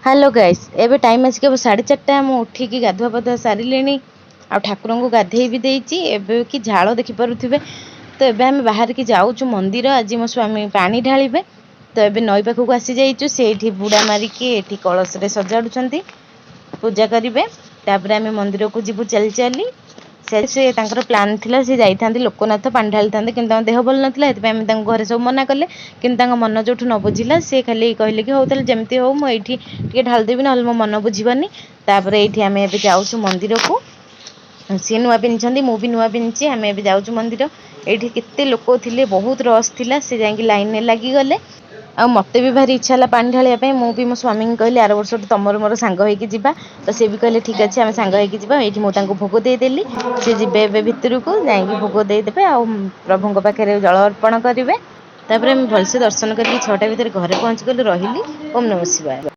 Hello guys, ଏବେ time ଆସିକି ହେବ 4:30। ମୁଁ ଉଠିକି ଗାଧୁଆ ପାଧୁଆ ସାରିଲିଣି ଆଉ ଠାକୁରଙ୍କୁ ଗାଧେଇ ବି ଦେଇଛି। ଏବେ କି ଝାଳ ଦେଖିପାରୁଥିବେ। ତ ଏବେ ଆମେ ବାହାରିକି ଯାଉଛୁ ମନ୍ଦିର। ଆଜି ମୋ ସ୍ୱାମୀ ପାଣି ଢାଳିବେ। ତ ଏବେ ନଈ ପାଖକୁ ଆସିଯାଇଛୁ। ସେଇଠି ବୁଡ଼ା ମାରିକି ଏଠି କଳସରେ ସଜାଡ଼ୁଛନ୍ତି, ପୂଜା କରିବେ। ତାପରେ ଆମେ ମନ୍ଦିରକୁ ଯିବୁ ଚାଲି ଚାଲି। ସେ ତାଙ୍କର ପ୍ଲାନ୍ ଥିଲା, ସେ ଯାଇଥାନ୍ତେ ଲୋକନାଥ, ପାଣି ଢାଳିଥାନ୍ତେ, କିନ୍ତୁ ତାଙ୍କ ଦେହ ଭଲ ନଥିଲା। ସେଥିପାଇଁ ଆମେ ତାଙ୍କୁ ଘରେ ସବୁ ମନା କଲେ। କିନ୍ତୁ ତାଙ୍କ ମନ ଯେଉଁଠୁ ନ ବୁଝିଲା, ସେ ଖାଲି କହିଲେ କି ହଉ ତାହେଲେ ଯେମିତି ହଉ ମୁଁ ଏଇଠି ଟିକେ ଢାଳିଦେବି, ନହେଲେ ମୋ ମନ ବୁଝିବନି। ତାପରେ ଏଇଠି ଆମେ ଏବେ ଯାଉଛୁ ମନ୍ଦିରକୁ। ସିଏ ନୂଆ ପିନ୍ଧିଛନ୍ତି, ମୁଁ ବି ନୂଆ ପିନ୍ଧିଛି। ଆମେ ଏବେ ଯାଉଛୁ ମନ୍ଦିର। ଏଇଠି କେତେ ଲୋକ ଥିଲେ, ବହୁତ ରସ୍ ଥିଲା। ସେ ଯାଇକି ଲାଇନ୍ରେ ଲାଗିଗଲେ ଆଉ ମୋତେ ବି ଭାରି ଇଚ୍ଛା ହେଲା ପାଣି ଢାଳିବା ପାଇଁ। ମୁଁ ବି ମୋ ସ୍ୱାମୀଙ୍କୁ କହିଲି, ଆର ବର୍ଷଠୁ ତମର ମୋର ସାଙ୍ଗ ହେଇକି ଯିବା। ତ ସେ ବି କହିଲେ, ଠିକ୍ ଅଛି, ଆମେ ସାଙ୍ଗ ହେଇକି ଯିବା। ଏଇଠି ମୁଁ ତାଙ୍କୁ ଭୋଗ ଦେଇଦେଲି। ସେ ଯିବେ ଏବେ ଭିତରକୁ, ଯାଇକି ଭୋଗ ଦେଇଦେବେ ଆଉ ପ୍ରଭୁଙ୍କ ପାଖରେ ଜଳ ଅର୍ପଣ କରିବେ। ତାପରେ ଆମେ ଭଲସେ ଦର୍ଶନ କରିକି 6ଟା ଭିତରେ ଘରେ ପହଞ୍ଚିଗଲୁ। ରହିଲି, ଓମ୍ ନମଃ ଶିବାୟ।